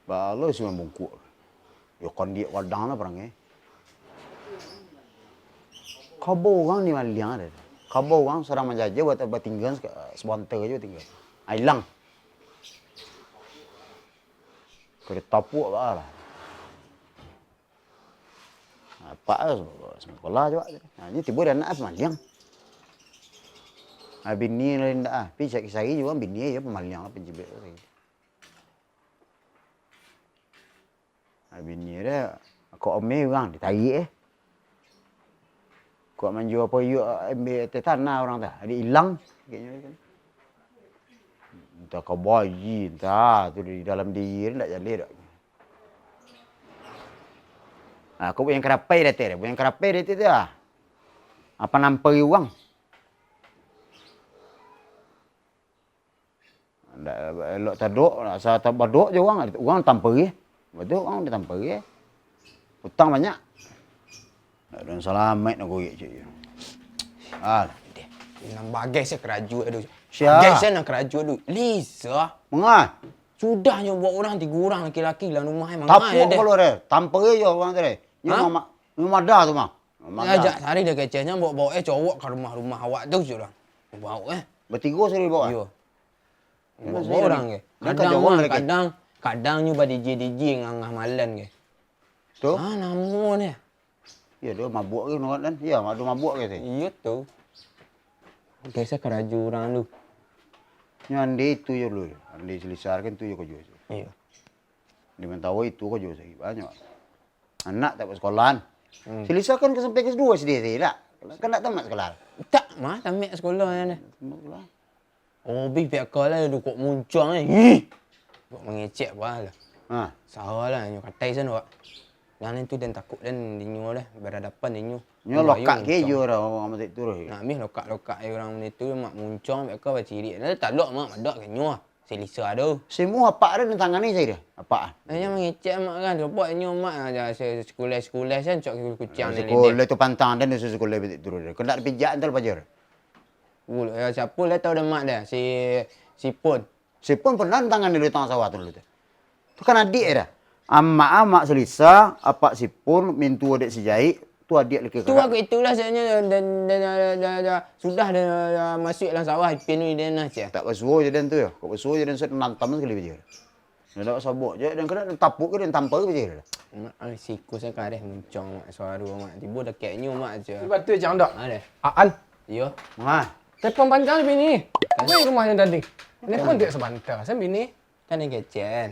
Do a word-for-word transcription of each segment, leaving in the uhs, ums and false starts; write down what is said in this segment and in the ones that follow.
Balo si mambungkuk. Yo kondiak gadang lah parangai. Kaba urang ni maliang ado. Kaba urang sadang manjajah buat batingga sek-, sabanta ajo batingga. Ah, ilang. Kena tapuak baa lah. Apak lah, sakolah juo. Nah, ni tibo di anak maliang. Ah, bini lah indak ah. Pi sakali-sakali juo bini yo pamaliang lah, pancibek lah. Ah, bini dia, kok ome urang ditarik eh. Kok manjua payuak, ambek teh tanah urang tu, ado ilang. Entah ka bayi, entah tu di dalam diri ndak jaleh dak. Ah, kok bunyang karapai datang, bunyang karapai datang tu ah. Apa nampari urang? Ndak elok tadok, ndak asa tabadok je urang, urang tampari. Batua urang ditampari. Utang banyak. Ndak ado nan salamaik nak goyek cik. Ah. Nan bagai se karajo ado. Sia? Bagai se nan karajo ado. Lisa. Manga? Sudah nyo buek urang tigo urang laki-laki dalam rumah eh, manga. Tapuak deh. Kalau deh, tampari je urang tadi. Nyo mamak, nyo mada tu mah. Mada. Ajak sari deh keceknyo baok-baok eh cowok ka rumah-rumah awak tu sudah. Baok eh. Batigo sari baok eh? Iyo. Iyo, baok urang ke. Kadang, kadang, kadang nyo ba-DJ-DJ ngangah malam ke. Tu? Ah, namo nyo. Iyo, ado mabuak ke urang kan? Iyo, ado mabuak ke tu? Iyo tu. Biaso karajo urang tu. Nyo ande itu jo dulu. Ande Selisa kan itu jo karajo. Iyo. Di Mentawai itu karajo sakik banyak. Anak tak buek sekolahan. Hmm. Selisa kan ka sampai kelas duo S D tu, tak? Kan tak tamat sekolah. Tak mah, tamat sekolah nyo. Tamat sekolah. Oh, bih pihak kau lah, dukuk muncuang eh. Ih! Buek mangecek apa lah. Ha. Salah lah, nyo katai sana, Wak. Nan itu den takut den dinyo lah, berhadapan dinyo. Nyo lokak ke jo urang, urang macam tu. Nak mih lokak-lokak urang macam tu, mak muncuang, pihak kau bacirik. Nah, tak lok mak, madak ke nyo. Selisa tu. Semua apak ada di tangan ni saya dia. Apak. Hanya mangecek mak kan, robot nyo mak aja se-, sekolah-sekolah sen cok kuciang ni. Sekolah tu pantang dan sekolah betul tu. Kena dipijak entar pajar. Ul-, eh, siapa lah tahu dah mak dah? Si, si Pun. Si Pun pernah tangan di lutang sawah tu dulu tu. Tu kan adik dah. Amak-amak Selisa, apak si Pun, mintu adik si Jaik, tu adik laki kakak. Tu aku itulah saatnya dah, dah, dah, dah, dah, sudah dah, dah masuk dalam sawah, Ipin tu dia nah, cik. Tak basuo je dan tu ya. Kok basuo je dan set nantam sekali je. Dah tak sabok je, dan kena tapuak ke dan tampar ke je dah. Mak, ai, siku sakareh muncong, mak, suara, mak. Tibo dakeknyo, mak, je. Tibo tu, Cang, dak? Ada. Aan. Iyo. Mah. Telepon panjang bini. Apa yang rumahnya tadi? Telepon dia sebentar, sen bini. Kan yang kecen.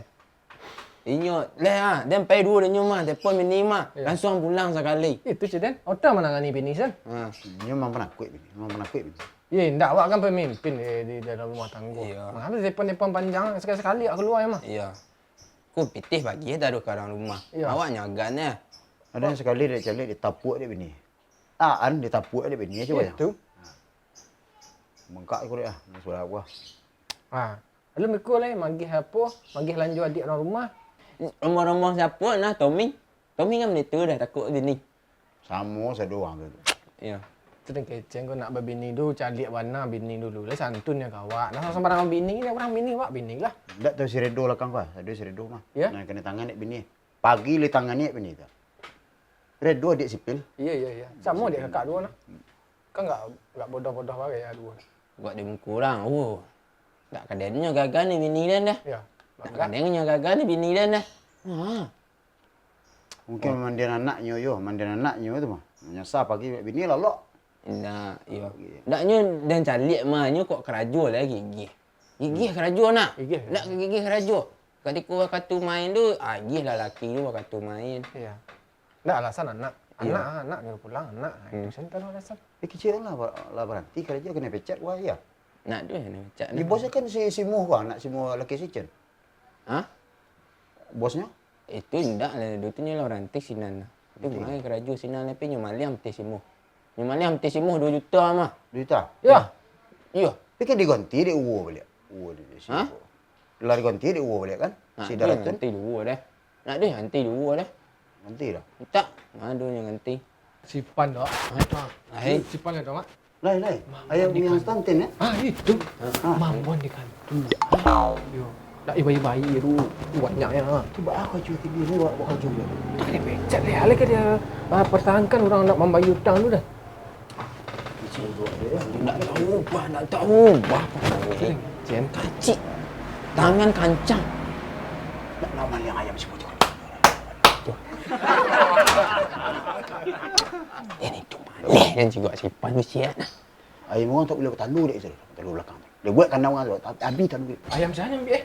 Inyo, leh ah, den pai duo denyo mah, telepon bini mah. Iyo. Langsung pulang sakali. Itu cik den, otak manangani bini sen. Ha. Inyo memang penakuik bini, memang penakuik bini. Ye, ndak, awak kan pemimpin di, di dalam rumah tangga. Iyo. Mangapa telepon-telepon panjang, sekali-sekali awak keluar mah. Iyo. Ku pitih bagi taruh ka dalam rumah. Iyo. Awak nyagan ya. Ada yang sekali dek caliak ditapuak dek bini. Aan ditapuak dek bini, cuba ya. Itu. Bengkak kulik ah, sudah gua. Ha. Lalu mikul lai, magih apo? Magih lanjo adiak urang rumah. Rumah-rumah siapo nah, Tommy? Tommy kan baitu dah, takut bini. Samo sado urang tu. Iyo. Tu den kecek ko nak babini tu, caliak bana bini dulu. Lai santun nyo ka awak. Nah, sambarang bini, urang bini, awak bini lah. Ndak tahu si Redo lakang ko, ado si Redo mah. Iyo? Nah, kena tangan dek bini. Pagi lai tangani dek bini tu. Redo adiak sipil. Iyo, iyo, iyo. Samo dek kakak duo nah. Kan nggak, nggak bodoh-bodoh bagai ya duo. Buek di muko urang, oh. Ndak kadennyo gaga ni bini den dah. Iyo. Ndak kadennyo gaga ni bini den dah. Ha. Mungkin mandian anaknyo yo, mandian anaknyo tu mah. Manyasa pagi bini lalok. Indak, iyo. Ndak nyo den caliak mah, nyo kok karajo lah gigih. Gigih karajo nak. Gigih. Ndak gigih karajo. Katiko wakatu main tu, ah, gigih lah laki tu wakatu main. Iyo. Ndak alasan anak. Iyo. Anak, anak nyuruh pulang, anak. Itu sen taruh alasan. Eh, kecil lah, lah baranti karajo kena pecat wah ya. Nak tu kena pecat. Di bosnyo kan si, si Muh wah, anak si Muh laki si Cen. Hah? Bosnyo? Itu indak lah, dulu tu nyo lah ranti sinan lah. Tu main karajo sinan, tapi nyo maliang ti si Muh. Nyo maliang ti si Muh duo juta mah. Duo juta? Iyo. Iyo. Tapi kan diganti dek uwo baliak. Uwo di si Muh. Lah diganti dek uwo baliak kan? Si Daratun. Ganti duo deh. Nak deh ganti duo deh. Ganti dah. Tak, mado nyo ganti. Sipan dak? Hai. Sipan dak, Mak? Lai, lai. Ayam yang stanten, ya? Ah, itu. Ah. Mambon di kantua. Yo. Nak ibai-ibai tu. Banyaknyo. Tu baa kau cuci diri, wak, wak kau cuci. Tak ada becak deh. Alai ka dia, ah, pertahankan urang nak mambayar utang tu dah. Nak tahu, bah, nak tahu, bah. Cen. Kacik. Tangan kancang. Nak lama yang ayam si Pucuk. Ini tu maleh dan juga sipan usia. Ayam urang tak boleh batalu dek itu, batalu balakang. Dia buek kandang urang tu, ta-, habis talu dek. Ayam siapa yang ambil, eh?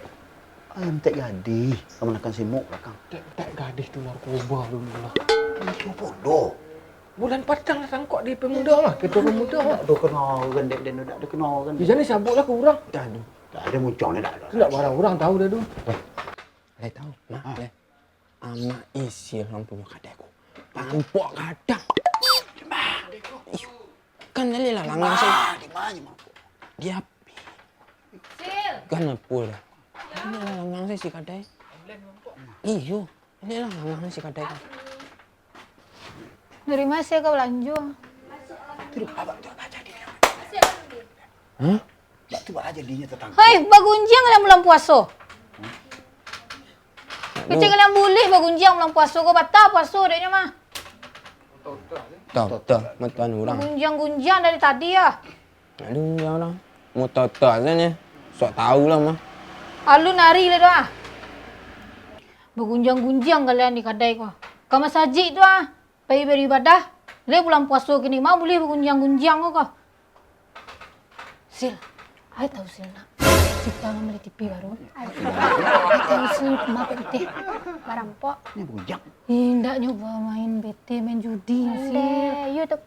Ayam Tek Gadih, kamanakan simok balakang. Tek, Tek Gadih tu narkoba dulu lah. Narkoba bodoh. Bulan patang lah tangkok di pemuda lah, ketua pemuda lah. Tak ada kenal kan, dek, dek, tak ada kenal kan. Di sana sabut lah ke urang. Tak ada. Tak ada muncang ni, tak ada. Nak barang urang tahu dah tu. Eh, lai tahu, Mak, ah. Lai. Amak Isil nan punyo kadai ko. Pampok gadang. Iyo. Kan lai lah langang se. Di ma, di ma, di ma? Di api. Sil. Kan apo lah. Lai lah langang se si kadai. Iyo. Lai lah langang se si kadai ko. Dari ma Sil ka balanjo? Hah? Hei, bagunjiang lah bulan puaso. Kecek kalian bulih bagunjiang bulan puaso ko, batal puaso dek nyo mah. Tau, tau, matuan urang. Gunjiang-gunjiang dari tadi ah. Aduh, gunjiang urang. Mau tau-tau sajo nyo. Sok tau lah mah. Alun ari lah tu ah. Bagunjiang-gunjiang kalian di kadai ko. Ka masajik tu ah. Pai baribadah, lai bulan puaso kini, ma bulih bagunjiang-gunjiang ko. Sil, ai tau Sil nak. Cita nan bali T V baru. Ai tau Sil, ma P T. Barampok. Ni bujang. Indak nyo bamain P T, main judi, Sil. Ande, iyo tu.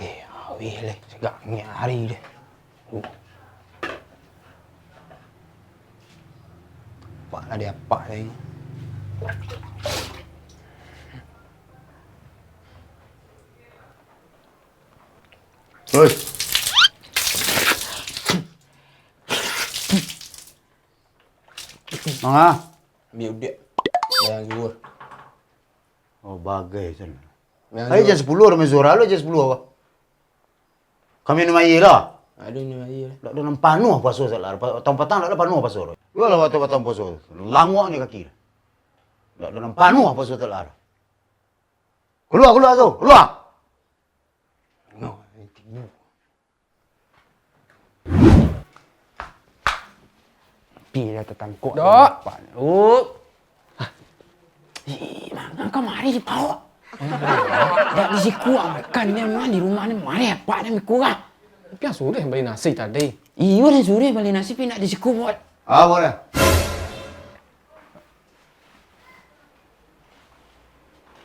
Eh, awih leh, sagak ngari deh. Apak lah di apak tadi. Hei. Manga? Ambiak udiak. Jangan zuhur. Oh, bagai sen. Ayo jam sapuluah urang main zuhur, alo jam sapuluah apo? Kami minum aia lah. Ado minum aia lah. Dak ado nan panuah puaso salah. Pa-, tang patang dak ado panuah puaso. Yo lah, waktu patang puaso. Languak ni kaki. Dak ado nan panuah puaso salah. Kalua, kalua tu, kalua. No, tibo. Pi lah tatangkok. Dok. Pak. Oh. Hah? Ih, manga kamari dibaok? Dak di siko makan, memang di rumah ni mari apak ni mikurah. Tapi ang suruah bali nasi tadi. Iyo, ang suruah bali nasi, pi ndak di siko buek. Ah, buek lah.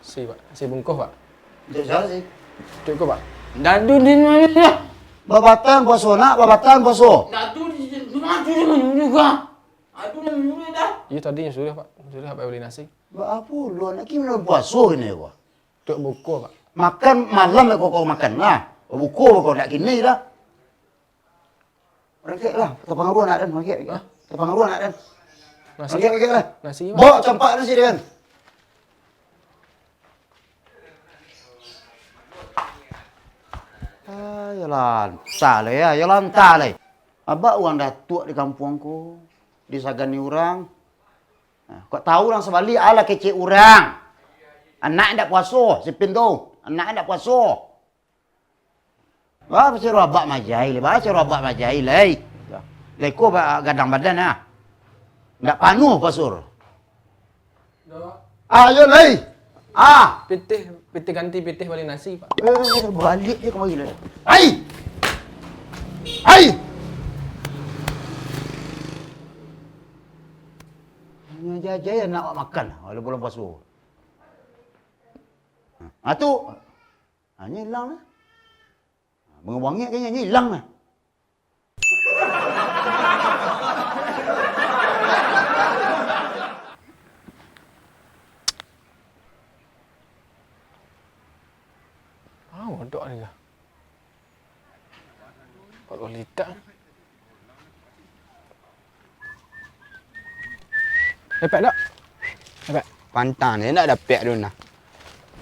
Si, Pak. Si bungkuh, Pak. Untuak sia, si? Untuak ko, Pak. Dadu di ma? Babatalan puaso, nak, babatalan puaso. Dadu di, di ma, di ma juga? Aduh, nan manyuruah dah. Iyo, tadi nan suruah, Pak. Suruah Apak bali nasi. Baa pulo, nak kini bulan puaso kini ko. Untuak buko, Pak. Makan malam ko, ko makan lah. Buko ko nak kini dah. Rangkek lah, tapangaruah nak den, rangkek. Hah? Tapangaruah nak den. Nasi? Rangkek, rangkek lah. Nasi, Pak. Baok campak nasi den. Ah, yo lah, antah lah yo, yo lah, antah lah. Abak urang datuak di kampuang ko, disagani urang. Nah, kok tahu urang sabalik, alah kecek urang. Anak indak puaso, si Pin tu. Anak indak puaso. Baa, pasti roh abak majai lai, baa, pasti roh abak majai lai. Lai ko ba-, gadang badan, ah. Indak panuah puaso. Ayo lai. Ah. Pitih, pitih ganti pitih bali nasi, Pak. Eh, baliak je kamari lai. Ai! Ai! Hanyo jajai anak awak makan, walaupun bulan puaso. Ah, tu. Ha, nyo ilang lah. Ha, bangih-bangih kan nyo ilang lah. Ah, bodoh ni lah. Kok litak. Dapek tak? Dapek. Pantang dia nak dapek tu nah.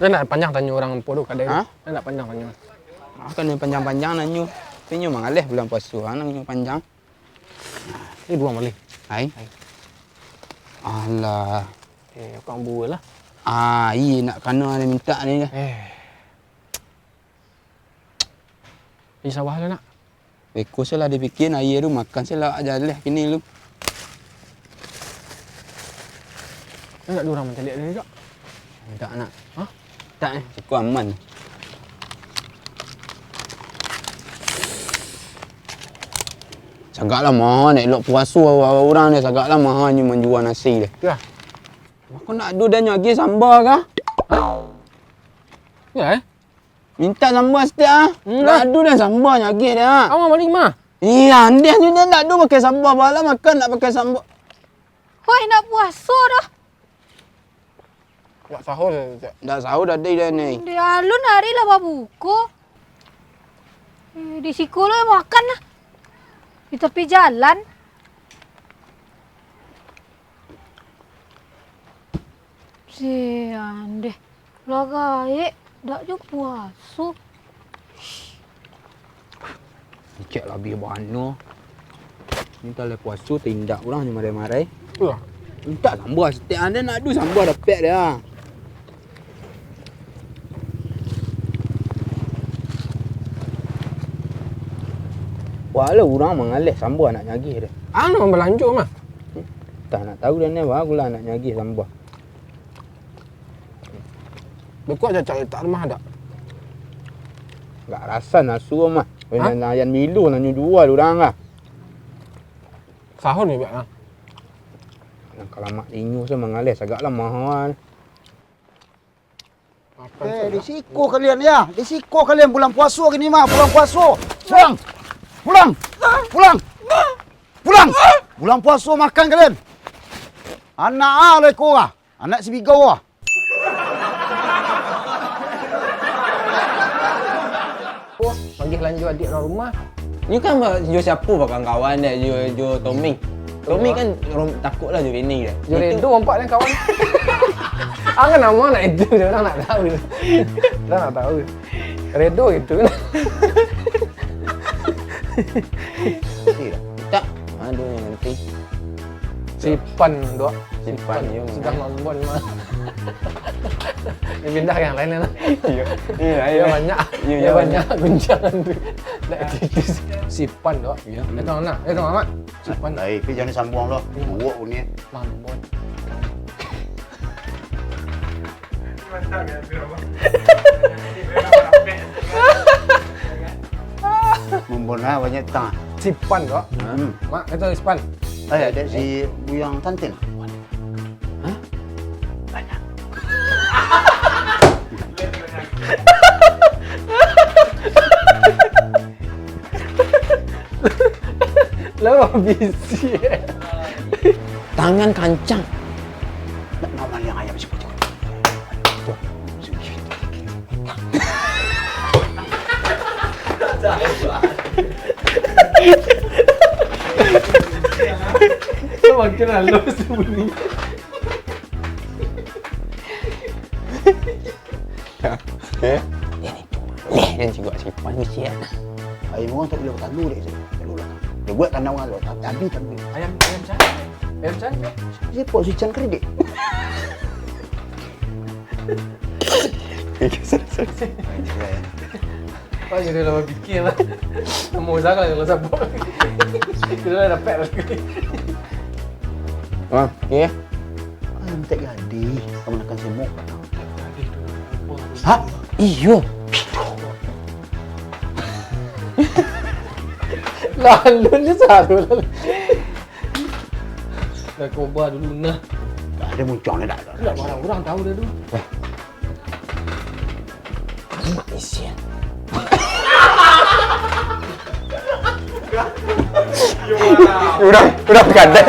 Dah nak panjang tanyo urang ampo tu, kadai tu. Ha? Dah nak panjang tanyo. Ah, kan panjang-panjang nanyo. Tapi nyo mangaleh bulan puaso, ah, nanyo panjang. Ni duo maleh. Ai. Ai. Alah. Eh, kau ambo lah. Ah, iya nak kano ado mintak ni dah. Eh. Di sawah lah nak. Beko salah dipikia, aia tu makan salah jaleh kini lu. Nak ado urang mancaliak tadi, Cok? Indak, nak. Hah? Indak, eh. Siko aman. Sagak lah maha, nak elok puaso urang ni, sagak lah maha nyo manjua nasi deh. Yo. Mako nak ado dah nyo agiah samba kah? Hah? Yo, eh? Mintak samba saketek ah. Hmm. Nak ado dah samba nyo agiah dah. Awak bali mah? Iyo, andeh nyo dah nak ado pakai samba, bala makan nak pakai samba. Wah, indak puaso doh. Ndak sahur, Cak. Ndak sahur tadi dah ni. Di alun ari lah babuko. Eh, di siko lo makan lah. Di tapi jalan. Sian deh. Lah gaek, dak jo puaso. Cek labiah bana. Ni tah lai puaso, tindak urang nyo marai-marai. Iyo. Mintak samba saketek, andeh nak ado samba dapek dah. Walau urang mangaleh samba nak nyo agiah dah. Anu balanjo mah. Tah nak tahu dah ni, barulah nak nyo agiah samba. Beko aja cari tak rumah ada. Gak rasa nasu mah. Hah? Ayan Milo nanyo jua urang lah. Sahur ni, Bak, ah. Nang kalamak inyo se mangaleh sagak lah mahal. Eh, di siko kalian ya, di siko kalian bulan puaso kini mah, bulan puaso. Pulang, pulang, pulang, pulang. Bulan puaso makan kalian. Anak ah leko ah, anak si Bigau ah. Panggil lanjut adik dalam rumah. Ni kan ba-, jo siapo ba kawan-kawan dek, jo, jo Tommy. Tommy kan rom-, takut lah jo bini dek. Jo Redo nampak ni kawan. Angah nama nak itu, orang nak tahu. Orang nak tahu. Redo itu. Nanti dah. Tak, aduh nanti. Sipan tu. Sipan, iyo, sudah mambon mah. Dia pindah ke yang lain lah. Iyo. Iyo, iyo. Dia banyak. Iyo, dia iyo, banyak guncangan tu. Nak titis. Sipan tu. Iyo. Itu mana? Itu mana? Sipan. Lai, tapi jangan sambung lah. Iyo. Buruk ni. Mambon. Mambon lah banyak tang. Sipan tu. Hmm. Mak, itu sipan. Eh, ada si Buyang Tantin. Hah? Banyak. Lah, bisi. Tangan kancang. Nak, nak maliang ayam si Pucuk. Tuh. Itu makin halus bunyi. Eh? Dia ni cuma leh dan juga sipan ni siap. Ayo, orang tak boleh bertalu dek tu. Lalu lah. Dia buat kandang orang tu. Tapi, tapi. Ayam, ayam sana. Ayam sana. Dia buat si Chan kredit. Sorry, sorry. Kau jadi lama fikir lah. Nama usaha kalau siapa. Kita dah dapat lah. Ah, okey. Ah, mintak gadih. Kamu nak semok. Ha? Iyo. Lalu ni saru lalu. Dah koba dulu nah. Tak ada muncang ni dah. Nak barang orang tahu dah tu. Eh. Mak isian. Udah, udah kadal.